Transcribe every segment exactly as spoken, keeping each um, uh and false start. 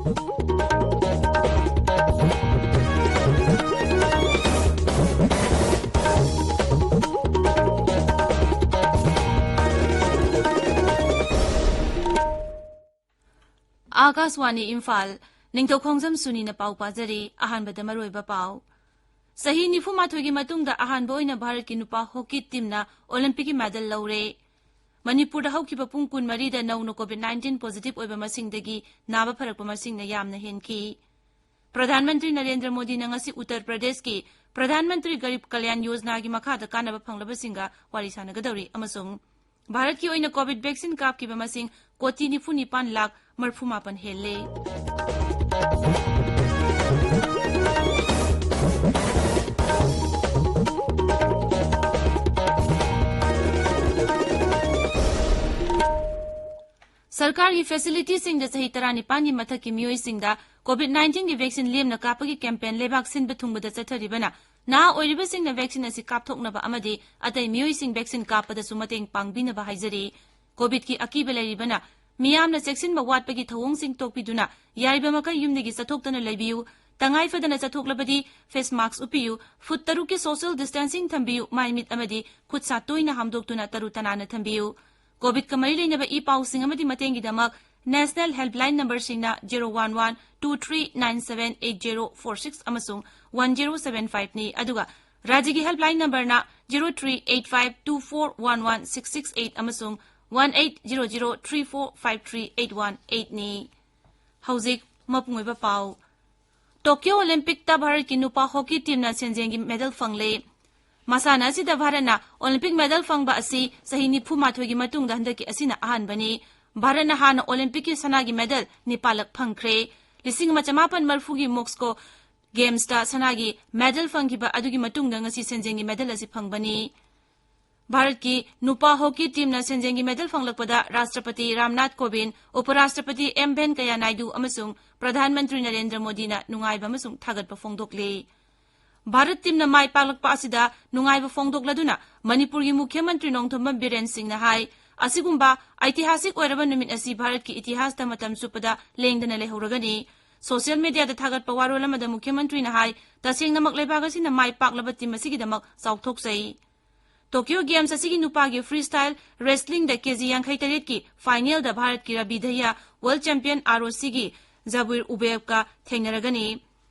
ꯑꯥꯀꯥꯁꯋꯥꯅꯤ ꯏꯝꯐꯥꯜ, ꯅꯤꯡꯊꯧꯈꯣꯡꯖꯝ ꯁꯨꯅꯤꯅ ꯄꯥꯎ ꯄꯥꯖꯔꯤ꯫ ꯑꯍꯥꯟꯕꯗ ꯃꯔꯨꯑꯣꯏꯕ ꯄꯥꯎ꯫ ꯆꯍꯤ ꯅꯤꯐꯨ ꯃꯥꯊꯣꯏꯒꯤ ꯃꯇꯨꯡꯗ ꯑꯍꯥꯟꯕ ꯑꯣꯏꯅ ꯚꯥꯔꯠꯀꯤ ꯅꯨꯄꯥ ꯍꯣꯀꯤ ꯇꯤꯝꯅ ꯑꯣꯂꯤꯝꯄꯤꯛꯀꯤ ꯃꯦꯗꯜ ꯂꯧꯔꯦ꯫ ꯃꯅꯤꯄꯨꯔꯗ ꯍꯧꯈꯤꯕ ꯄꯨꯡ ꯀꯨꯟꯃꯔꯤꯗ ꯅꯧꯅ COVID nineteen positive ꯑꯣꯏꯕ ꯃꯁꯤꯡꯗꯒꯤ ꯅꯥꯕ ꯐꯔꯛꯄ ꯃꯁꯤꯡꯅ ꯌꯥꯝꯅ ꯍꯦꯟꯈꯤ꯫ ꯄ꯭ꯔꯙꯥꯟ ꯃꯟꯇ꯭ꯔꯤ ꯅꯔꯦꯟꯗ꯭ꯔ ꯃꯣꯗꯤꯅ ꯉꯁꯤ ꯎꯠꯇꯔ ꯄ꯭ꯔꯗꯦꯁꯀꯤ ꯄ꯭ꯔꯙꯥꯟ ꯃꯟꯇ꯭ꯔꯤ ꯒꯔꯤꯕ ꯀꯂꯌꯥꯟ ꯌꯣꯖꯅꯥꯒꯤ ꯃꯈꯥꯗ ꯀꯥꯟꯅꯕ ꯐꯪꯂꯕꯁꯤꯡꯒ ꯋꯥꯔꯤ ꯁꯥꯟꯅꯒꯗꯧꯔꯤ ꯑꯃꯁꯨꯡ ꯚꯥꯔꯠꯀꯤ ꯑꯣꯏꯅ COVID vaccine ꯀꯥꯞꯈꯤꯕ ꯃꯁꯤꯡ ꯀꯣꯇꯤ ꯅꯤꯐꯨ ꯅꯤꯄꯥꯟ ꯂꯥꯈ ꯃꯔꯐꯨ ꯃꯥꯄꯟ ꯍꯦꯜꯂꯦ꯫ ꯁꯔꯀꯥꯔꯒꯤ facility ꯁꯤꯡꯗ ꯆꯍꯤ ꯇꯔꯥꯅꯤꯄꯥꯟꯒꯤ ꯃꯊꯛꯀꯤ ꯃꯤꯑꯣꯏꯁꯤꯡꯗ COVID nineteen ꯒꯤ vaccine ꯂꯦꯝꯅ ꯀꯥꯞꯄꯒꯤ campaign ꯂꯩꯕꯥꯛ ꯁꯤꯟꯕ ꯊꯨꯡꯕꯗ ꯆꯠꯊꯔꯤꯕꯅ ꯅꯍꯥ ꯑꯣꯏꯔꯤꯕꯁꯤꯡꯅ vaccine ꯑꯁꯤ ꯀꯥꯞꯊꯣꯛꯅꯕ ꯑꯃꯗꯤ ꯑꯇꯩ ꯃꯤꯑꯣꯏꯁꯤꯡ vaccine ꯀꯥꯞꯄꯗꯁꯨ ꯃꯇꯦꯡ ꯄꯥꯡꯕꯤꯅꯕ ꯍꯥꯏꯖꯔꯤ꯫ COVID ꯀꯤ ꯑꯀꯤꯕ ꯂꯩꯔꯤꯕꯅ ꯃꯤꯌꯥꯝꯅ ꯆꯦꯛꯁꯤꯟꯕ ꯋꯥꯠꯄꯒꯤ ꯊꯧꯑꯣꯡꯁꯤꯡ ꯇꯣꯛꯄꯤꯗꯨꯅ ꯌꯥꯔꯤꯕ ꯃꯈꯩ ꯌꯨꯝꯗꯒꯤ ꯆꯠꯊꯣꯛꯇꯅ ꯂꯩꯕꯤꯌꯨ꯫ ꯇꯉꯥꯏ ꯐꯗꯅ ꯆꯠꯊꯣꯛꯂꯕꯗꯤ face mask ꯎꯞꯄꯤꯌꯨ, ꯐꯨꯠ ꯇꯔꯨꯛꯀꯤ social distancing ꯊꯝꯕꯤꯌꯨ, ꯃꯥꯏ ꯃꯤꯠ ꯑꯃꯗꯤ ꯈꯨꯠ ꯁꯥ ꯇꯣꯏꯅ ꯍꯥꯝꯗꯣꯛꯇꯨꯅ ꯇꯔꯨ ꯇꯅꯥꯟꯅ ꯊꯝꯕꯤꯌꯨ꯫ COVID ꯀ ꯃꯔꯤ ꯂꯩꯅꯕ ꯏ ꯄꯥꯎꯁꯤꯡ ꯑꯃꯗꯤ ꯃꯇꯦꯡꯒꯤꯗꯃꯛ National Helpline number ꯁꯤꯡꯅ zero one one two three nine seven eight zero four six ꯑꯃꯁꯨꯡ one zero seven five ꯅꯤ, ꯑꯗꯨꯒ ꯔꯥꯖ꯭ꯌꯒꯤ helpline number ꯅ zero three eight five two four one one six six eight ꯑꯃꯁꯨꯡ one eight zero zero three four five three eight one eight ꯅꯤ꯫ ꯍꯧꯖꯤꯛ ꯃꯄꯨꯡ ꯑꯣꯏꯕ ꯄꯥꯎ꯫ ꯇꯣꯀꯤꯌꯣ ꯑꯣꯂꯤꯝꯄꯤꯛꯇ ꯚꯥꯔꯠꯀꯤ ꯅꯨꯄꯥ ꯍꯣꯀꯤ ꯇꯤꯝꯅ ꯁꯦꯟꯖꯦꯡꯒꯤ ꯃꯦꯗꯜ ꯐꯪꯂꯦ꯫ ꯃꯁꯥꯟꯅ ꯑꯁꯤꯗ ꯚꯥꯔꯠꯅ ꯑꯣꯂꯤꯝꯄꯤꯛ ꯃꯦꯗꯜ ꯐꯪꯕ ꯑꯁꯤ ꯆꯍꯤ ꯅꯤꯐꯨ ꯃꯥꯊꯣꯏꯒꯤ ꯃꯇꯨꯡꯗ ꯍꯟꯗꯛꯀꯤ ꯑꯁꯤꯅ ꯑꯍꯥꯟꯕꯅꯤ꯫ ꯚꯥꯔꯠꯅ ꯍꯥꯟꯅ ꯑꯣꯂꯤꯝꯄꯤꯛꯀꯤ ꯁꯅꯥꯒꯤ ꯃꯦꯗꯜ ꯅꯤꯄꯥꯜꯂꯛ ꯐꯪꯈ꯭ꯔꯦ꯫ ꯂꯤꯁꯤꯡ ꯑꯃ ꯆꯃꯥꯄꯟ ꯃꯔꯐꯨꯒꯤ ꯃꯣꯁꯀꯣ ꯒꯦꯝꯁꯇ ꯁꯅꯥꯒꯤ ꯃꯦꯗꯜ ꯐꯪꯈꯤꯕ ꯑꯗꯨꯒꯤ ꯃꯇꯨꯡꯗ ꯉꯁꯤ ꯁꯦꯟꯖꯦꯡꯒꯤ ꯃꯦꯗꯜ ꯑꯁꯤ ꯐꯪꯕꯅꯤ꯫ ꯚꯥꯔꯠꯀꯤ ꯅꯨꯄꯥ ꯍꯣꯀꯤ ꯇꯤꯝꯅ ꯁꯦꯟꯖꯦꯡꯒꯤ ꯃꯦꯗꯜ ꯐꯪꯂꯛꯄꯗ ꯔꯥꯁꯇ꯭ꯔꯄꯇꯤ ꯔꯥꯝꯅꯥꯊ ꯀꯣꯕꯤꯟꯗ, ꯎꯄ ꯔꯥꯁꯇ꯭ꯔꯄꯇꯤ ꯑꯦꯝ ꯚꯦꯟꯀꯌꯥ ꯅꯥꯏꯗꯨ ꯑꯃꯁꯨꯡ ꯄ꯭ꯔꯙꯥꯟ ꯃꯟꯇ꯭ꯔꯤ ꯅꯔꯦꯟꯗ꯭ꯔ ꯃꯣꯗꯤꯅ ꯅꯨꯡꯉꯥꯏꯕ ꯑꯃꯁꯨꯡ ꯊꯥꯒꯠꯄ ꯐꯣꯡꯗꯣꯛꯂꯤ꯫ ꯚꯥꯔꯠ ꯇꯤꯝꯅ ꯃꯥꯏ ꯄꯥꯛꯂꯛꯄ ꯑꯁꯤꯗ ꯅꯨꯡꯉꯥꯏꯕ ꯐꯣꯡꯗꯣꯛꯂꯗꯨꯅ ꯃꯅꯤꯄꯨꯔꯒꯤ ꯃꯨꯈ꯭ꯌ ꯃꯟꯇ꯭ꯔꯤ ꯅꯣꯡꯊꯣꯝꯕꯝ ꯕꯤꯔꯦꯟ ꯁꯤꯡꯅ ꯍꯥꯏ, ꯑꯁꯤꯒꯨꯝꯕ ꯑꯩꯇꯤꯍꯥꯁꯤꯛ ꯑꯣꯏꯔꯕ ꯅꯨꯃꯤꯠ ꯑꯁꯤ ꯚꯥꯔꯠꯀꯤ ꯏꯇꯤꯍꯥꯁꯇ ꯃꯇꯝ ꯆꯨꯞꯄꯗ ꯂꯦꯡꯗꯅ ꯂꯩꯍꯧꯔꯒꯅꯤ꯫ ꯁꯣꯁꯤꯌꯦꯜ ꯃꯦꯗꯤꯌꯥꯗ ꯊꯥꯒꯠꯄ ꯋꯥꯔꯣꯜ ꯑꯃꯗ ꯃꯨꯈ꯭ꯌ ꯃꯟꯇ꯭ꯔꯤꯅ ꯍꯥꯏ, ꯇꯁꯦꯡꯅꯃꯛ ꯂꯩꯕꯥꯛ ꯑꯁꯤꯅ ꯃꯥꯏ ꯄꯥꯛꯂꯕ ꯇꯤꯝ ꯑꯁꯤꯒꯤꯗꯃꯛ ꯆꯥꯎꯊꯣꯛꯆꯩ꯫ ꯇꯣꯀꯤꯌꯣ ꯒꯦꯝꯁ ꯑꯁꯤꯒꯤ ꯅꯨꯄꯥꯒꯤ ꯐ꯭ꯔꯤ ꯁ꯭ꯇꯥꯏꯜ ꯔꯦꯁꯂꯤꯡꯗ ꯀꯦꯖꯤ ꯌꯥꯡꯈꯩ ꯇꯔꯦꯠꯀꯤ ꯐꯥꯏꯅꯦꯜꯗ ꯚꯥꯔꯠꯀꯤ Ravi Dahiya world champion R O ꯁꯤꯒꯤ ꯖꯕꯨꯏꯔ ꯎꯕꯦꯕꯀ ꯊꯦꯡꯅꯔꯒꯅꯤ꯫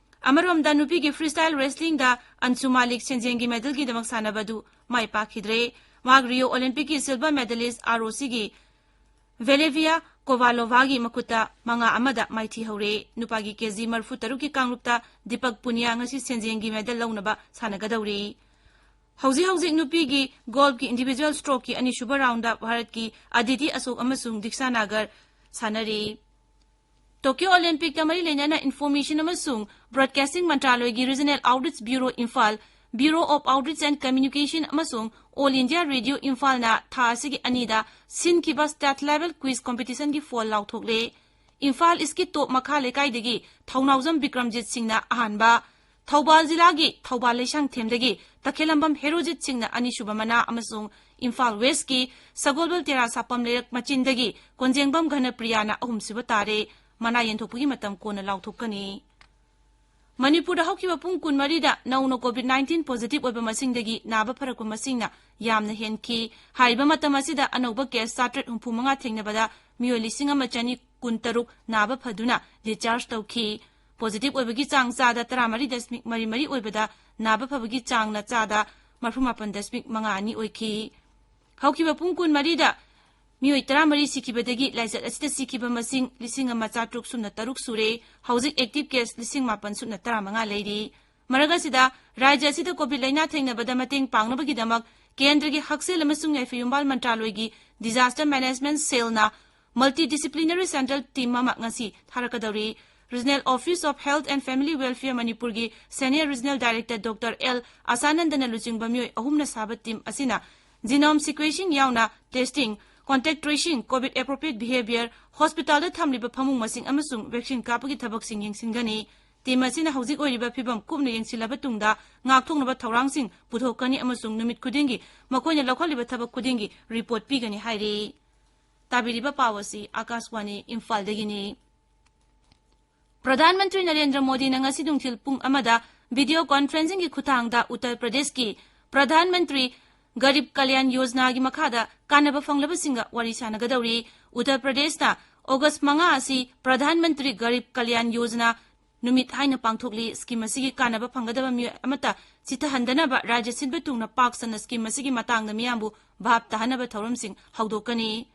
ꯑꯃꯔꯣꯝꯗ ꯅꯨꯄꯤꯒꯤ ꯐ꯭ꯔꯤ ꯁ꯭ꯇꯥꯏꯜ ꯔꯦꯁꯂꯤꯡꯗ ꯑꯟꯁꯨ ꯃꯥꯂꯤꯛ ꯁꯦꯟꯖꯦꯡꯒꯤ ꯃꯦꯗꯜꯒꯤꯗꯃꯛ ꯁꯥꯟꯅꯕ ꯑꯗꯨ ꯃꯥꯏ ꯄꯥꯛꯈꯤꯗ꯭ꯔꯦ꯫ ꯃꯍꯥꯛ Rio ꯑꯣꯂꯤꯝꯄꯤꯛꯀꯤ silver medallist R O ꯁꯤꯒꯤ ꯚꯦꯂꯦꯚꯤꯌꯥ ꯀꯣꯚꯥꯂꯣꯚꯥꯒꯤ ꯃꯈꯨꯠꯇ ꯃꯉꯥ ꯑꯃꯗ ꯃꯥꯏꯊꯤꯍꯧꯔꯦ꯫ ꯅꯨꯄꯥꯒꯤ ꯀꯦꯖꯤ ꯃꯔꯤꯐꯨ ꯇꯔꯨꯛꯀꯤ ꯀꯥꯡꯂꯨꯞꯇ ꯗꯤꯄꯛ ꯄꯨꯅꯤꯌꯥ ꯉꯁꯤ ꯁꯦꯟꯖꯦꯡꯒꯤ ꯃꯦꯗꯜ ꯂꯧꯅꯕ ꯁꯥꯟꯅꯒꯗꯧꯔꯤ꯫ ꯍꯧꯖꯤꯛ ꯍꯧꯖꯤꯛ ꯅꯨꯄꯤꯒꯤ ꯒꯣꯜꯐꯀꯤ ꯏꯟꯗꯤꯚꯤꯖꯨꯋꯦꯜ ꯁ꯭ꯇ꯭ꯔꯣꯛꯀꯤ ꯑꯅꯤꯁꯨꯕ ꯔꯥꯎꯟꯗ ꯚꯥꯔꯠꯀꯤ ꯑꯗꯤꯇꯤ ꯑꯁꯣꯛ ꯑꯃꯁꯨꯡ ꯗꯤꯛꯁꯥ ꯅꯥꯒꯔ ꯁꯥꯟꯅꯔꯤ꯫ ꯇꯣꯀꯤꯌꯣ ꯑꯣꯂꯤꯝꯄꯤꯛꯇ ꯃꯔꯤ ꯂꯩꯅꯅ ꯏꯟꯐꯣꯔꯃꯦꯁꯟ ꯑꯃꯁꯨꯡ ꯕ꯭ꯔꯣꯗꯀꯥꯁꯇꯤꯡ ꯃꯟꯇ꯭ꯔꯥꯂꯣꯏꯒꯤ ꯔꯤꯖꯅꯦꯜ ꯑꯥꯎꯠꯔꯤꯆ ꯕ꯭ꯌꯨꯔꯣ ꯏꯝꯐꯥꯜ, bureau of outreach and communication ꯑꯃꯁꯨꯡ ꯑꯣꯜ ꯏꯟꯗꯤꯌꯥ ꯔꯦꯗꯤꯑꯣ ꯏꯝꯐꯥꯜꯅ ꯊꯥ ꯑꯁꯤꯒꯤ ꯑꯅꯤꯗ ꯁꯤꯟꯈꯤꯕ ꯁ꯭ꯇꯦꯠ ꯂꯦꯚꯦꯜ ꯀ꯭ꯋꯤꯖ ꯀꯣꯝꯄꯤꯇꯤꯁꯟꯒꯤ ꯐꯣꯜ ꯂꯥꯎꯊꯣꯛꯂꯦ꯫ ꯏꯝꯐꯥꯜ ꯏꯁꯀꯤ ꯇꯣꯞ ꯃꯈꯥ ꯂꯩꯀꯥꯏꯗꯒꯤ ꯊꯧꯅꯥꯎꯖꯝ ꯕꯤꯀ꯭ꯔꯝꯖꯤꯠ ꯁꯤꯡꯅ ꯑꯍꯥꯟꯕ, ꯊꯧꯕꯥꯜ ꯖꯤꯂꯥꯒꯤ ꯊꯧꯕꯥꯜ ꯂꯩꯁꯥꯡꯊꯦꯝꯗꯒꯤ ꯇꯈꯦꯂꯝꯕꯝ ꯍꯦꯔꯣꯖꯤꯠ ꯁꯤꯡꯅ ꯑꯅꯤꯁꯨꯕ ꯃꯅꯥ ꯑꯃꯁꯨꯡ ꯏꯝꯐꯥꯜ ꯋꯦꯁꯀꯤ ꯁꯒꯣꯜꯕꯜ ꯇꯦꯔꯥ ꯁꯥꯄꯝ ꯂꯩꯔꯛ ꯃꯆꯤꯟꯗꯒꯤ ꯀꯣꯟꯖꯦꯡꯕꯝ ꯘꯅꯄ꯭ꯔꯤꯌꯥꯅ ꯑꯍꯨꯝꯁꯨꯕ ꯇꯥꯔꯦ꯫ ꯃꯅꯥ ꯌꯦꯟꯊꯣꯛꯄꯒꯤ ꯃꯇꯝ ꯀꯣꯟꯅ ꯂꯥꯎꯊꯣꯛꯀꯅꯤ꯫ ꯃꯅꯤꯄꯨꯔꯗ ꯍꯧꯈꯤꯕ ꯄꯨꯡ ꯀꯨꯟꯃꯔꯤꯗ ꯅꯧꯅ ꯀꯣꯚꯤꯗ ꯅꯥꯏꯟꯇꯤꯟ ꯄꯣꯖꯤꯇꯤꯚ ꯑꯣꯏꯕ ꯃꯁꯤꯡꯗꯒꯤ ꯅꯥꯕ ꯐꯔꯛꯄ ꯃꯁꯤꯡꯅ ꯌꯥꯝꯅ ꯍꯦꯟꯈꯤ꯫ ꯍꯥꯏꯔꯤꯕ ꯃꯇꯝ ꯑꯁꯤꯗ ꯑꯅꯧꯕ ꯀꯦꯁ ꯆꯥꯇ꯭ꯔꯦꯠ ꯍꯨꯝꯐꯨ ꯃꯉꯥ ꯊꯦꯡꯅꯕꯗ ꯃꯤꯑꯣꯏ ꯂꯤꯁꯤꯡ ꯑꯃ ꯆꯅꯤ ꯀꯨꯟꯇꯔꯨꯛ ꯅꯥꯕ ꯐꯗꯨꯅ ꯗꯤꯁꯆꯥꯔꯖ ꯇꯧꯈꯤ꯫ ꯄꯣꯖꯤꯇꯤꯚ ꯑꯣꯏꯕꯒꯤ ꯆꯥꯡ ꯆꯥꯗ ꯇꯔꯥꯃꯔꯤ ꯗꯁꯃꯤꯛ ꯃꯔꯤ ꯃꯔꯤ ꯑꯣꯏꯕꯗ ꯅꯥꯕ ꯐꯕꯒꯤ ꯆꯥꯡꯅ ꯆꯥꯗ ꯃꯔꯤꯐꯨ ꯃꯥꯄꯟ ꯗꯁꯃꯤꯛ ꯃꯉꯥ ꯑꯅꯤ ꯑꯣꯏꯈꯤ꯫ ꯍꯧꯈꯤꯕ ꯄꯨꯡ ꯀꯨꯟꯃꯔꯤꯗ ꯃꯤꯑꯣꯏ ꯇꯔꯥꯃꯔꯤ ꯁꯤꯈꯤꯕꯗꯒꯤ ꯂꯥꯏꯆꯠ ꯑꯁꯤꯗ ꯁꯤꯈꯤꯕ ꯃꯁꯤꯡ ꯂꯤꯁꯤꯡ ꯑꯃ ꯆꯥꯇ꯭ꯔꯨꯛ ꯁꯨꯞꯅ ꯇꯔꯨꯛ ꯁꯨꯔꯦ꯫ ꯍꯧꯖꯤꯛ ꯑꯦꯛꯇꯤꯚ ꯀꯦꯁ ꯂꯤꯁꯤꯡ ꯃꯥꯄꯟ ꯁꯨꯞꯅ ꯇꯔꯥꯃꯉꯥ ꯂꯩꯔꯤ꯫ ꯃꯔꯛ ꯑꯁꯤꯗ, ꯔꯥꯖ꯭ꯌ ꯑꯁꯤꯗ ꯀꯣꯚꯤꯗ ꯂꯥꯏꯅꯥ ꯊꯦꯡꯅꯕꯗ ꯃꯇꯦꯡ ꯄꯥꯡꯅꯕꯒꯤꯗꯃꯛ ꯀꯦꯟꯗ꯭ꯔꯒꯤ ꯍꯛꯁꯦꯜ ꯑꯃꯁꯨꯡ ꯌꯥꯏꯐ ꯌꯨꯝꯕꯥꯜ ꯃꯟꯇ꯭ꯔꯥꯂꯣꯏꯒꯤ ꯗꯤꯖꯥꯁꯇꯔ ꯃꯦꯅꯦꯖꯃꯦꯟꯠ ꯁꯦꯜꯅ ꯃꯜꯇꯤ ꯗꯤꯁꯤꯄ꯭ꯂꯤꯅꯔꯤ ꯁꯦꯟꯇ꯭ꯔꯦꯜ ꯇꯤꯝ ꯑꯃ ꯉꯁꯤ ꯊꯥꯔꯛꯀꯗꯧꯔꯤ꯫ Regional office of health and family welfare ꯃꯅꯤꯄꯨꯔꯒꯤ senior regional director doctor L ꯑꯁꯥꯅꯟꯗꯅ ꯂꯨꯆꯤꯡꯕ ꯃꯤꯑꯣꯏ ꯑꯍꯨꯝꯅ ꯁꯥꯕ ꯇꯤꯝ ꯑꯁꯤꯅ ꯖꯤꯅꯣꯝ ꯁꯤꯀ꯭ꯋꯦꯟꯁꯤꯡ ꯌꯥꯎꯅ testing, contact tracing, covid appropriate behaviour, ꯍꯣꯁꯄꯤꯇꯥꯜꯗ ꯊꯝꯂꯤꯕ ꯐꯃꯨꯡ ꯃꯁꯤꯡ ꯑꯃꯁꯨꯡ ꯚꯦꯛꯁꯤꯟ ꯀꯥꯞꯄꯒꯤ ꯊꯕꯛꯁꯤꯡ ꯌꯦꯡꯁꯤꯟꯒꯅꯤ꯫ ꯇꯤꯝ ꯑꯁꯤꯅ ꯍꯧꯖꯤꯛ ꯑꯣꯏꯔꯤꯕ ꯐꯤꯕꯝ ꯀꯨꯞꯅ ꯌꯦꯡꯁꯤꯜꯂꯕ ꯇꯨꯡꯗ ꯉꯥꯛꯊꯣꯛꯅꯕ ꯊꯧꯔꯥꯡꯁꯤꯡ ꯄꯨꯊꯣꯛꯀꯅꯤ ꯑꯃꯁꯨꯡ ꯅꯨꯃꯤꯠ ꯈꯨꯗꯤꯡꯒꯤ ꯃꯈꯣꯏꯅ ꯂꯧꯈꯠꯂꯤꯕ ꯊꯕꯛ ꯈꯨꯗꯤꯡꯒꯤ ꯔꯤꯄꯣꯔꯠ ꯄꯤꯒꯅꯤ ꯍꯥꯏꯔꯤ꯫ ꯇꯥꯕꯤꯔꯤꯕ ꯄꯥꯎ ꯑꯁꯤ ꯑꯥꯀꯥꯁꯋꯥꯅꯤ ꯏꯝꯐꯥꯜꯗꯒꯤꯅꯤ꯫ ꯄ꯭ꯔꯙꯥꯟ ꯃꯟꯇ꯭ꯔꯤ ꯅꯔꯦꯟꯗ꯭ꯔ ꯃꯣꯗꯤꯅ ꯉꯁꯤ ꯅꯨꯡꯊꯤꯜ ꯄꯨꯡ ꯑꯃꯗ ꯚꯤꯗꯤꯑꯣ ꯀꯣꯟꯐꯔꯦꯟꯁꯤꯡꯒꯤ ꯈꯨꯠꯊꯥꯡꯗ ꯎꯠꯇꯔ ꯄ꯭ꯔꯗꯦꯁꯀꯤ ꯄ꯭ꯔꯙꯥꯟ ꯃꯟꯇ꯭ꯔꯤ ꯒꯔꯤꯕ ꯀꯂꯌꯥꯟ ꯌꯣꯖꯅꯥꯒꯤ ꯃꯈꯥꯗ ꯀꯥꯟꯅꯕ ꯐꯪꯂꯕꯁꯤꯡꯒ ꯋꯥꯔꯤ ꯁꯥꯟꯅꯒꯗꯧꯔꯤ꯫ ꯎꯠꯇꯔ ꯄ꯭ꯔꯗꯦꯁꯅ ꯑꯣꯒꯁ ꯃꯉꯥ ꯑꯁꯤ ꯄ꯭ꯔꯙꯥꯟ ꯃꯟꯇ꯭ꯔꯤ ꯒꯔꯤꯕ ꯀꯂꯌꯥꯟ ꯌꯣꯖꯅꯥ ꯅꯨꯃꯤꯠ ꯍꯥꯏꯅ ꯄꯥꯡꯊꯣꯛꯂꯤ꯫ ꯁ꯭ꯀꯤꯝ ꯑꯁꯤꯒꯤ ꯀꯥꯟꯅꯕ ꯐꯪꯒꯗꯕ ꯃꯤꯑꯣꯏ ꯑꯃꯠꯇ ꯆꯤꯊꯍꯟꯗꯅꯕ ꯔꯥꯖ꯭ꯌ ꯁꯤꯟꯕ ꯊꯨꯡꯅ ꯄꯥꯛ ꯁꯟꯅ ꯁ꯭ꯀꯤꯝ ꯑꯁꯤꯒꯤ ꯃꯇꯥꯡꯗ ꯃꯤꯌꯥꯝꯕꯨ ꯚꯥꯞ ꯇꯥꯍꯟꯅꯕ ꯊꯧꯔꯝꯁꯤꯡ ꯍꯧꯗꯣꯛꯀꯅꯤ꯫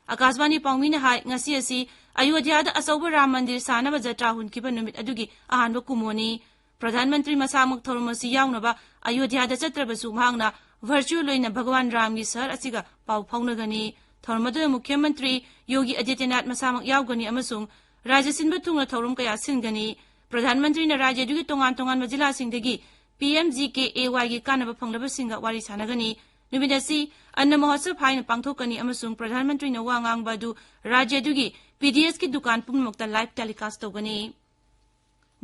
ꯑꯀꯥꯁꯕꯥꯅꯤ ꯄꯥꯎꯃꯤꯅ ꯍꯥꯏ, ꯉꯁꯤ ꯑꯁꯤ ꯑꯌꯣꯙ꯭ꯌꯥꯗ ꯑꯆꯧꯕ ꯔꯥꯝ ꯃꯟꯗꯤꯔ ꯁꯥꯅꯕ ꯖꯇ꯭ꯔꯥ ꯍꯨꯟꯈꯤꯕ ꯅꯨꯃꯤꯠ ꯑꯗꯨꯒꯤ ꯑꯍꯥꯟꯕ ꯀꯨꯝꯑꯣꯟꯅꯤ꯫ ꯄ꯭ꯔꯙꯥꯟ ꯃꯟꯇ꯭ꯔꯤ ꯃꯁꯥꯃꯛ ꯊꯧꯔꯝ ꯑꯁꯤ ꯌꯥꯎꯅꯕ ꯑꯌꯣꯙ꯭ꯌꯥꯗ ꯆꯠꯇ꯭ꯔꯕꯁꯨ, ꯃꯍꯥꯛꯅ ꯚꯔꯆꯨꯑꯦꯜ ꯑꯣꯏꯅ ꯚꯒꯋꯥꯟ ꯔꯥꯝꯒꯤ ꯁꯍꯔ ꯑꯁꯤꯒ ꯄꯥꯎ ꯐꯥꯎꯅꯒꯅꯤ꯫ ꯊꯧꯔꯝ ꯑꯗꯨꯗ ꯃꯨꯈ꯭ꯌ ꯃꯟꯇ꯭ꯔꯤ ꯌꯣꯒꯤ ꯑꯥꯗꯤꯇ꯭ꯌꯅꯥꯊ ꯃꯁꯥꯃꯛ ꯌꯥꯎꯒꯅꯤ ꯑꯃꯁꯨꯡ ꯔꯥꯖ꯭ꯌ ꯁꯤꯟꯕ ꯊꯨꯡꯅ ꯊꯧꯔꯝ ꯀꯌꯥ ꯁꯤꯟꯒꯅꯤ꯫ ꯄ꯭ꯔꯙꯥꯟ ꯃꯟꯇ꯭ꯔꯤꯅ ꯔꯥꯖ꯭ꯌ ꯑꯗꯨꯒꯤ ꯇꯣꯉꯥꯟ ꯇꯣꯉꯥꯟꯕ ꯖꯤꯂꯥꯁꯤꯡꯗꯒꯤ P M G K A ꯋꯥꯏꯒꯤ ꯀꯥꯟꯅꯕ ꯐꯪꯂꯕꯁꯤꯡꯒ ꯋꯥꯔꯤ ꯁꯥꯟꯅꯒꯅꯤ꯫ ꯅꯨꯃꯤꯠ ꯑꯁꯤ ꯑꯟꯅ ꯃꯍꯣꯠꯁꯕ ꯍꯥꯏꯅ ꯄꯥꯡꯊꯣꯛꯀꯅꯤ ꯑꯃꯁꯨꯡ ꯄ꯭ꯔꯙꯥꯟ ꯃꯟꯇ꯭ꯔꯤꯅ ꯋꯥ ꯉꯥꯡꯕ ꯑꯗꯨ ꯔꯥꯖ꯭ꯌ ꯑꯗꯨꯒꯤ ꯄꯤ ꯗꯤ ꯑꯦꯁꯀꯤ ꯗꯨꯀꯥꯟ ꯄꯨꯝꯅꯃꯛꯇ ꯂꯥꯏꯚ ꯇꯦꯂꯤꯀꯥꯁ ꯇꯧꯒꯅꯤ꯫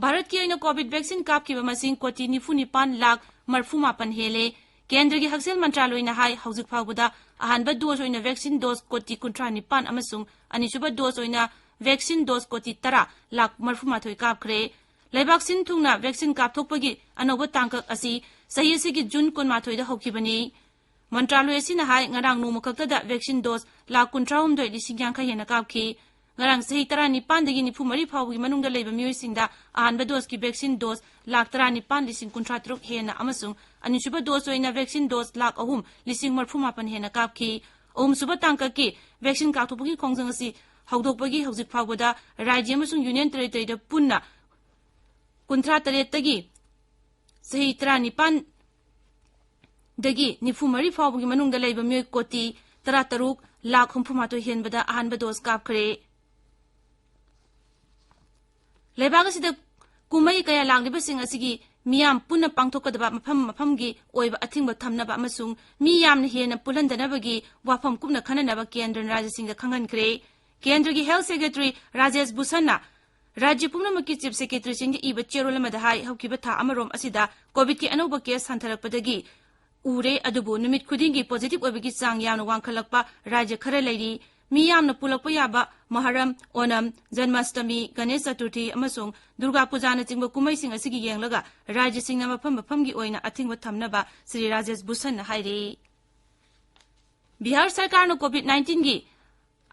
ꯚꯥꯔꯠꯀꯤ ꯑꯣꯏꯅ ꯀꯣꯚꯤꯗ ꯚꯦꯛꯁꯤꯟ ꯀꯥꯞꯈꯤꯕ ꯃꯁꯤꯡ ꯀꯣꯇꯤ ꯅꯤꯐꯨ ꯅꯤꯄꯥꯟ ꯂꯥꯈ ꯃꯔꯐꯨ ꯃꯥꯄꯟ ꯍꯦꯜꯂꯦ꯫ ꯀꯦꯟꯗ꯭ꯔꯒꯤ ꯍꯛꯁꯦꯜ ꯃꯟꯇ꯭ꯔꯥꯂꯣꯏꯅ ꯍꯥꯏ, ꯍꯧꯖꯤꯛ ꯐꯥꯎꯕꯗ ꯑꯍꯥꯟꯕ ꯗꯣꯁ ꯑꯣꯏꯅ ꯚꯦꯛꯁꯤꯟ ꯗꯣꯁ ꯀꯣꯇꯤ ꯀꯨꯟꯊ꯭ꯔꯥ ꯅꯤꯄꯥꯟ ꯑꯃꯁꯨꯡ ꯑꯅꯤꯁꯨꯕ ꯗꯣꯁ ꯑꯣꯏꯅ ꯚꯦꯛꯁꯤꯟ ꯗꯣꯁ ꯀꯣꯇꯤ ꯇꯔꯥ ꯂꯥꯈ ꯃꯔꯐꯨ ꯃꯥꯊꯣꯏ ꯀꯥꯞꯈ꯭ꯔꯦ꯫ ꯂꯩꯕꯥꯛ ꯁꯤꯟ ꯊꯨꯡꯅ ꯚꯦꯛꯁꯤꯟ ꯀꯥꯞꯊꯣꯛꯄꯒꯤ ꯑꯅꯧꯕ ꯇꯥꯡꯀꯛ ꯑꯁꯤ ꯆꯍꯤ ꯑꯁꯤꯒꯤ ꯖꯨꯟ ꯀꯨꯟꯃꯥꯊꯣꯏꯗ ꯍꯧꯈꯤꯕꯅꯤ꯫ ꯃꯟꯇ꯭ꯔꯥꯂꯣꯏ ꯑꯁꯤꯅ ꯍꯥꯏ, ꯉꯔꯥꯡ ꯅꯣꯡꯃ ꯈꯛꯇꯗ ꯚꯦꯛꯁꯤꯟ ꯗꯣꯁ ꯂꯥꯈ ꯀꯨꯟꯊ꯭ꯔꯥꯍꯨꯝꯗꯣꯏ ꯂꯤꯁꯤꯡ ꯌꯥꯡꯈꯩ ꯍꯦꯟꯅ ꯀꯥꯞꯈꯤ꯫ ꯉꯔꯥꯡ ꯆꯍꯤ ꯇꯔꯥꯅꯤꯄꯥꯟꯗꯒꯤ ꯅꯤꯐꯨ ꯃꯔꯤ ꯐꯥꯎꯕꯒꯤ ꯃꯅꯨꯡꯗ ꯂꯩꯕ ꯃꯤꯑꯣꯏꯁꯤꯡꯗ ꯑꯍꯥꯟꯕ ꯗꯣꯁꯀꯤ ꯚꯦꯛꯁꯤꯟ ꯗꯣꯁ ꯂꯥꯈ ꯇꯔꯥꯅꯤꯄꯥꯟ ꯂꯤꯁꯤꯡ ꯀꯨꯟꯊ꯭ꯔꯥ ꯇꯔꯨꯛ ꯍꯦꯟꯅ ꯑꯃꯁꯨꯡ ꯑꯅꯤꯁꯨꯕ ꯗꯣꯁ ꯑꯣꯏꯅ ꯚꯦꯛꯁꯤꯟ ꯗꯣꯁ ꯂꯥꯈ ꯑꯍꯨꯝ ꯂꯤꯁꯤꯡ ꯃꯔꯐꯨ ꯃꯥꯄꯟ ꯍꯦꯟꯅ ꯀꯥꯞꯈꯤ꯫ ꯑꯍꯨꯝꯁꯨꯕ ꯇꯥꯡꯀꯛꯀꯤ ꯚꯦꯛꯁꯤꯟ ꯀꯥꯞꯊꯣꯛꯄꯒꯤ ꯈꯣꯡꯖꯪ ꯑꯁꯤ ꯍꯧꯗꯣꯛꯄꯒꯤ ꯍꯧꯖꯤꯛ ꯐꯥꯎꯕꯗ ꯔꯥꯖ꯭ꯌ ꯑꯃꯁꯨꯡ ꯌꯨꯅꯤꯌꯟ ꯇꯦꯔꯤꯇꯣꯔꯤꯗ ꯄꯨꯟꯅ ꯀꯨꯟꯊ꯭ꯔꯥ ꯇꯔꯦꯠꯇꯒꯤ ꯆꯍꯤ ꯇꯔꯥꯅꯤꯄꯥꯟꯗꯒꯤ ꯅꯤꯐꯨ ꯃꯔꯤ ꯐꯥꯎꯕꯒꯤ ꯃꯅꯨꯡꯗ ꯂꯩꯕ ꯃꯤꯑꯣꯏ ꯀꯣꯇꯤ ꯇꯔꯥ ꯇꯔꯨꯛ ꯂꯥꯈ ꯍꯨꯝꯐꯨ ꯃꯥꯊꯣꯏ ꯍꯦꯟꯕꯗ ꯑꯍꯥꯟꯕ ꯗꯣꯁ ꯀꯥꯞꯈ꯭ꯔꯦ꯫ ꯂꯩꯕꯥꯛ ꯑꯁꯤꯗ ꯀꯨꯝꯍꯩ ꯀꯌꯥ ꯂꯥꯛꯂꯤꯕꯁꯤꯡ ꯑꯁꯤꯒꯤ ꯃꯤꯌꯥꯝ ꯄꯨꯟꯅ ꯄꯥꯡꯊꯣꯛꯀꯗꯕ ꯃꯐꯝ ꯃꯐꯝꯒꯤ ꯑꯣꯏꯕ ꯑꯊꯤꯡꯕ ꯊꯝꯅꯕ ꯑꯃꯁꯨꯡ ꯃꯤ ꯌꯥꯝꯅ ꯍꯦꯟꯅ ꯄꯨꯜꯍꯟꯗꯅꯕꯒꯤ ꯋꯥꯐꯝ ꯀꯨꯞꯅ ꯈꯟꯅꯅꯕ ꯀꯦꯟꯗ꯭ꯔꯅ ꯔꯥꯖ꯭ꯌꯁꯤꯡꯗ ꯈꯪꯍꯟꯈ꯭ꯔꯦ꯫ ꯀꯦꯟꯗ꯭ꯔꯒꯤ ꯍꯦꯜꯊ ꯁꯦꯀ꯭ꯔꯦꯇꯔꯤ ꯔꯥꯖꯦꯁ ꯚꯨꯁꯟꯅ ꯔꯥꯖ꯭ꯌ ꯄꯨꯝꯅꯃꯛꯀꯤ ꯆꯤꯐ ꯁꯦꯀ꯭ꯔꯦꯇꯔꯤꯁꯤꯡꯗ ꯏꯕ ꯆꯦꯔꯣꯜ ꯑꯃꯗ ꯍꯥꯏ, ꯍꯧꯈꯤꯕ ꯊꯥ ꯑꯃꯔꯣꯝ ꯑꯁꯤꯗ ꯀꯣꯚꯤꯗꯀꯤ ꯑꯅꯧꯕ ꯀꯦꯁ ꯍꯟꯊꯔꯛꯄꯗꯒꯤ ꯎꯔꯦ, ꯑꯗꯨꯕꯨ ꯅꯨꯃꯤꯠ ꯈꯨꯗꯤꯡꯒꯤ ꯄꯣꯖꯤꯇꯤꯚ ꯑꯣꯏꯕꯒꯤ ꯆꯥꯡ ꯌꯥꯝꯅ ꯋꯥꯡꯈꯠꯂꯛꯄ ꯔꯥꯖ꯭ꯌ ꯈꯔ ꯂꯩꯔꯤ꯫ ꯃꯤ ꯌꯥꯝꯅ ꯄꯨꯜꯂꯛꯄ ꯌꯥꯕ ꯃꯍꯔꯝ, ꯑꯣꯅꯝ, ꯖꯟꯃꯥꯁꯇꯃꯤ, ꯒꯅꯦꯁ ꯆꯇꯨꯔꯊꯤ ꯑꯃꯁꯨꯡ ꯗꯨꯔꯒꯥ ꯄꯨꯖꯥꯅꯆꯤꯡꯕ ꯀꯨꯝꯍꯩꯁꯤꯡ ꯑꯁꯤꯒꯤ ꯌꯦꯡꯂꯒ ꯔꯥꯖ꯭ꯌꯁꯤꯡꯅ ꯃꯐꯝ ꯃꯐꯝꯒꯤ ꯑꯣꯏꯅ ꯑꯊꯤꯡꯕ ꯊꯝꯅꯕ ꯁ꯭ꯔꯤ ꯔꯥꯖꯦꯁ ꯚꯨꯁꯟꯅ ꯍꯥꯏꯔꯤ꯫ ꯕꯤꯍꯥꯔ ꯁꯔꯀꯥꯔꯅ ꯀꯣꯚꯤꯗ ꯅꯥꯏꯟꯇꯤꯟꯒꯤ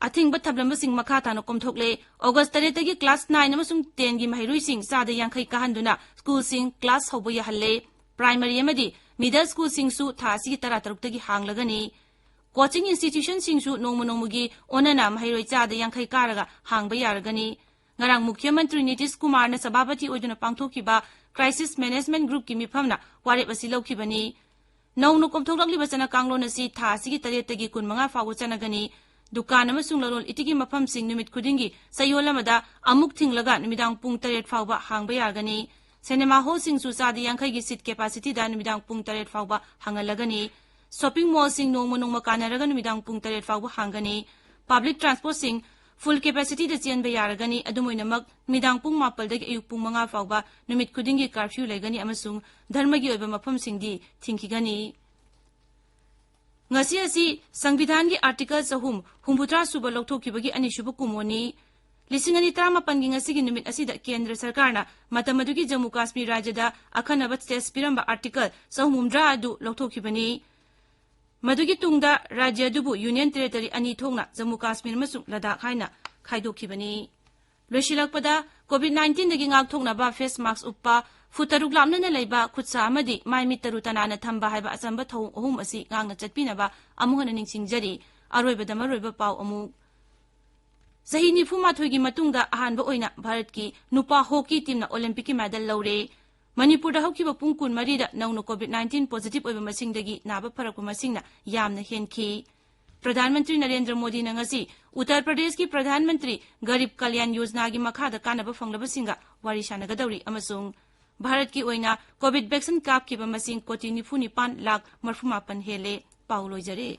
ꯑꯊꯤꯡꯕ ꯊꯝꯂꯝꯕꯁꯤꯡ ꯃꯈꯥ ꯇꯥꯅ ꯀꯣꯝꯊꯣꯛꯂꯦ꯫ ꯑꯣꯒꯁ ꯇꯔꯦꯠꯇꯒꯤ ꯀ꯭ꯂꯥꯁ ꯅꯥꯏꯟ ꯑꯃꯁꯨꯡ ꯇꯦꯟꯒꯤ ꯃꯍꯩꯔꯣꯏꯁꯤꯡ ꯆꯥꯗ ꯌꯥꯡꯈꯩ ꯀꯥꯍꯟꯗꯨꯅ ꯁ꯭ꯀꯨꯜꯁꯤꯡ ꯀ꯭ꯂꯥꯁ ꯍꯧꯕ ꯌꯥꯍꯜꯂꯦ꯫ ꯄ꯭ꯔꯥꯏꯃꯔꯤ ꯑꯃꯗꯤ ꯃꯤꯗꯜ ꯁ꯭ꯀꯨꯜꯁꯤꯡꯁꯨ ꯊꯥ ꯑꯁꯤꯒꯤ ꯇꯔꯥ ꯇꯔꯨꯛꯇꯒꯤ ꯍꯥꯡꯂꯒꯅꯤ꯫ ꯀꯣꯆꯤꯡ ꯏꯟꯁꯇꯤꯇ꯭ꯌꯨꯁꯟꯁꯤꯡꯁꯨ ꯅꯣꯡꯃ ꯅꯣꯡꯃꯒꯤ ꯑꯣꯟꯅꯅ ꯃꯍꯩꯔꯣꯏ ꯆꯥꯗ ꯌꯥꯡꯈꯩ ꯀꯥꯔꯒ ꯍꯥꯡꯕ ꯌꯥꯔꯒꯅꯤ꯫ ꯉꯔꯥꯡ ꯃꯨꯈ꯭ꯌ ꯃꯟꯇ꯭ꯔꯤ ꯅꯤꯇꯤꯁ ꯀꯨꯃꯥꯔꯅ ꯁꯚꯥꯄꯇꯤ ꯑꯣꯏꯗꯨꯅ ꯄꯥꯡꯊꯣꯛꯈꯤꯕ ꯀ꯭ꯔꯥꯏꯁꯤꯁ ꯃꯦꯅꯦꯖꯃꯦꯟꯠ ꯒ꯭ꯔꯨꯞꯀꯤ ꯃꯤꯐꯝꯅ ꯋꯥꯔꯦꯞ ꯑꯁꯤ ꯂꯧꯈꯤꯕꯅꯤ꯫ ꯅꯧꯅ ꯀꯣꯝꯊꯣꯛꯂꯛꯂꯤꯕ ꯆꯠꯅ ꯀꯥꯡꯂꯣꯟ ꯑꯁꯤ ꯊꯥ ꯑꯁꯤꯒꯤ ꯇꯔꯦꯠꯇꯒꯤ ꯀꯨꯟꯃꯉꯥ ꯐꯥꯎꯕ ꯆꯠꯅꯒꯅꯤ꯫ ꯗꯨꯀꯥꯟ ꯑꯃꯁꯨꯡ ꯂꯂꯣꯟ ꯏꯇꯤꯛꯀꯤ ꯃꯐꯝꯁꯤꯡ ꯅꯨꯃꯤꯠ ꯈꯨꯗꯤꯡꯒꯤ ꯆꯌꯣꯜ ꯑꯃꯗ ꯑꯃꯨꯛ ꯊꯤꯡꯂꯒ ꯅꯨꯃꯤꯗꯥꯡ ꯄꯨꯡ ꯇꯔꯦꯠ ꯐꯥꯎꯕ ꯍꯥꯡꯕ ꯌꯥꯒꯅꯤ꯫ ꯁꯤꯅꯦꯃꯥ ꯍꯣꯜꯁꯤꯡꯁꯨ ꯆꯥꯗ ꯌꯥꯡꯈꯩꯒꯤ ꯁꯤꯠ ꯀꯦꯄꯥꯁꯤꯇꯤꯗ ꯅꯨꯃꯤꯗꯥꯡ ꯄꯨꯡ ꯇꯔꯦꯠ ꯐꯥꯎꯕ ꯍꯥꯡꯍꯜꯂꯒꯅꯤ꯫ ꯁꯣꯄꯤꯡ ꯃꯣꯜꯁꯤꯡ ꯅꯣꯡꯃ ꯅꯣꯡꯃ ꯀꯥꯟꯅꯔꯒ ꯅꯨꯃꯤꯗꯥꯡ ꯄꯨꯡ ꯇꯔꯦꯠ ꯐꯥꯎꯕ ꯍꯥꯡꯒꯅꯤ꯫ ꯄꯕ꯭ꯂꯤꯛ ꯇ꯭ꯔꯥꯟꯁꯄꯣꯔꯠꯁꯤꯡ ꯐꯨꯜ ꯀꯦꯄꯥꯁꯤꯇꯤꯗ ꯆꯦꯟꯕ ꯌꯥꯔꯒꯅꯤ꯫ ꯑꯗꯨꯝ ꯑꯣꯏꯅꯃꯛ, ꯅꯨꯃꯤꯗꯥꯡ ꯄꯨꯡ ꯃꯥꯄꯜꯗꯒꯤ ꯑꯌꯨꯛ ꯄꯨꯡ ꯃꯉꯥ ꯐꯥꯎꯕ ꯅꯨꯃꯤꯠ ꯈꯨꯗꯤꯡꯒꯤ ꯀꯥꯔꯐ꯭ꯌꯨ ꯂꯩꯒꯅꯤ ꯑꯃꯁꯨꯡ ꯙꯔꯃꯒꯤ ꯑꯣꯏꯕ ꯃꯐꯝꯁꯤꯡꯗꯤ ꯊꯤꯡꯈꯤꯒꯅꯤ꯫ ꯉꯁꯤ ꯑꯁꯤ ꯁꯪꯕꯤꯙꯥꯟꯒꯤ ꯑꯥꯔꯇꯤꯀꯜ ꯆꯍꯨꯝ ꯍꯨꯝꯐꯨꯇꯔꯥ ꯁꯨꯕ ꯂꯧꯊꯣꯛꯈꯤꯕꯒꯤ ꯑꯅꯤꯁꯨꯕ ꯀꯨꯝꯑꯣꯟꯅꯤ꯫ ꯂꯤꯁꯤꯡ ꯑꯅꯤ ꯇꯔꯥꯃꯥꯄꯟꯒꯤ ꯉꯁꯤꯒꯤ ꯅꯨꯃꯤꯠ ꯑꯁꯤꯗ ꯀꯦꯟꯗ꯭ꯔ ꯁꯔꯀꯥꯔꯅ ꯃꯇꯝ ꯑꯗꯨꯒꯤ ꯖꯝꯃꯨ ꯀꯥꯁꯃꯤꯔ ꯔꯥꯖ꯭ꯌꯗ ꯑꯈꯟꯅꯕ ꯁ꯭ꯇꯦꯇꯁ ꯄꯤꯔꯝꯕ ꯑꯥꯔꯇꯤꯀꯜ ꯆꯍꯨꯝ ꯍꯨꯝꯗ꯭ꯔꯥ ꯑꯗꯨ ꯂꯧꯊꯣꯛꯈꯤꯕꯅꯤ꯫ ꯃꯗꯨꯒꯤ ꯇꯨꯡꯗ ꯔꯥꯖ꯭ꯌ ꯑꯗꯨꯕꯨ ꯌꯨꯅꯤꯌꯟ ꯇꯦꯔꯤꯇꯣꯔꯤ ꯑꯅꯤ ꯊꯣꯛꯅ ꯖꯝꯃꯨ ꯀꯥꯁꯃꯤꯔ ꯑꯃꯁꯨꯡ ꯂꯗꯥꯈ ꯍꯥꯏꯅ ꯈꯥꯏꯗꯣꯛꯈꯤꯕꯅꯤ꯫ ꯂꯣꯏꯁꯤꯜꯂꯛꯄꯗ, ꯀꯣꯚꯤꯗ ꯅꯥꯏꯟꯇꯤꯟꯗꯒꯤ ꯉꯥꯛꯊꯣꯛꯅꯕ ꯐꯦꯁ ꯃꯥꯁꯛ ꯎꯞꯄ, ꯐꯨꯠ ꯇꯔꯨꯛ ꯂꯥꯞꯅꯅ ꯂꯩꯕ, ꯈꯨꯠꯁꯥ ꯑꯃꯗꯤ ꯃꯥꯏ ꯃꯤꯠ ꯇꯔꯨ ꯇꯅꯥꯟꯅ ꯊꯝꯕ ꯍꯥꯏꯕ ꯑꯆꯝꯕ ꯊꯧꯑꯣꯡ ꯑꯍꯨꯝ ꯑꯁꯤ ꯉꯥꯛꯅ ꯆꯠꯄꯤꯅꯕ ꯑꯃꯨꯛ ꯍꯟꯅ ꯅꯤꯡꯁꯤꯡꯖꯔꯤ꯫ ꯑꯔꯣꯏꯕꯗ ꯃꯔꯨꯑꯣꯏꯕ ꯄꯥꯎ ꯑꯃꯨꯛ꯫ ꯆꯍꯤ ꯅꯤꯐꯨ ꯃꯥꯊꯣꯏꯒꯤ ꯃꯇꯨꯡꯗ ꯑꯍꯥꯟꯕ ꯑꯣꯏꯅ ꯚꯥꯔꯠꯀꯤ ꯅꯨꯄꯥ ꯍꯣꯀꯤ ꯇꯤꯝꯅ ꯑꯣꯂꯤꯝꯄꯤꯛꯀꯤ ꯃꯦꯗꯜ ꯂꯧꯔꯦ꯫ ꯃꯅꯤꯄꯨꯔꯗ ꯍꯧꯈꯤꯕ ꯄꯨꯡ ꯀꯨꯟꯃꯔꯤꯗ ꯅꯧꯅ ꯀꯣꯚꯤꯗ ꯅꯥꯏꯟꯇꯤꯟ ꯄꯣꯖꯤꯇꯤꯚ ꯑꯣꯏꯕ ꯃꯁꯤꯡꯗꯒꯤ ꯅꯥꯕ ꯐꯔꯛꯄ ꯃꯁꯤꯡꯅ ꯌꯥꯝꯅ ꯍꯦꯟꯈꯤ꯫ ꯄ꯭ꯔꯙꯥꯟ ꯃꯟꯇ꯭ꯔꯤ ꯅꯔꯦꯟꯗ꯭ꯔ ꯃꯣꯗꯤꯅ ꯉꯁꯤ ꯎꯠꯇꯔ ꯄ꯭ꯔꯗꯦꯁꯀꯤ ꯄ꯭ꯔꯙꯥꯟ ꯃꯟꯇ꯭ꯔꯤ ꯒꯔꯤꯕ ꯀꯜꯌꯥꯟ ꯌꯣꯖꯅꯥꯒꯤ ꯃꯈꯥꯗ ꯀꯥꯟꯅꯕ ꯐꯪꯂꯕꯁꯤꯡꯒ ꯋꯥꯔꯤ ꯁꯥꯟꯅꯒꯗꯧꯔꯤ ꯑꯃꯁꯨꯡ ꯚꯥꯔꯠꯀꯤ ꯑꯣꯏꯅ ꯀꯣꯚꯤꯗ ꯚꯦꯛꯁꯤꯟ ꯀꯥꯞꯈꯤꯕ ꯃꯁꯤꯡ ꯀꯣꯇꯤ ꯅꯤꯐꯨ ꯅꯤꯄꯥꯟ ꯂꯥꯈ ꯃꯔꯐꯨ ꯃꯥꯄꯟ ꯍꯦꯜꯂꯦ꯫ ꯄꯥꯎ ꯂꯣꯏꯖꯔꯦ꯫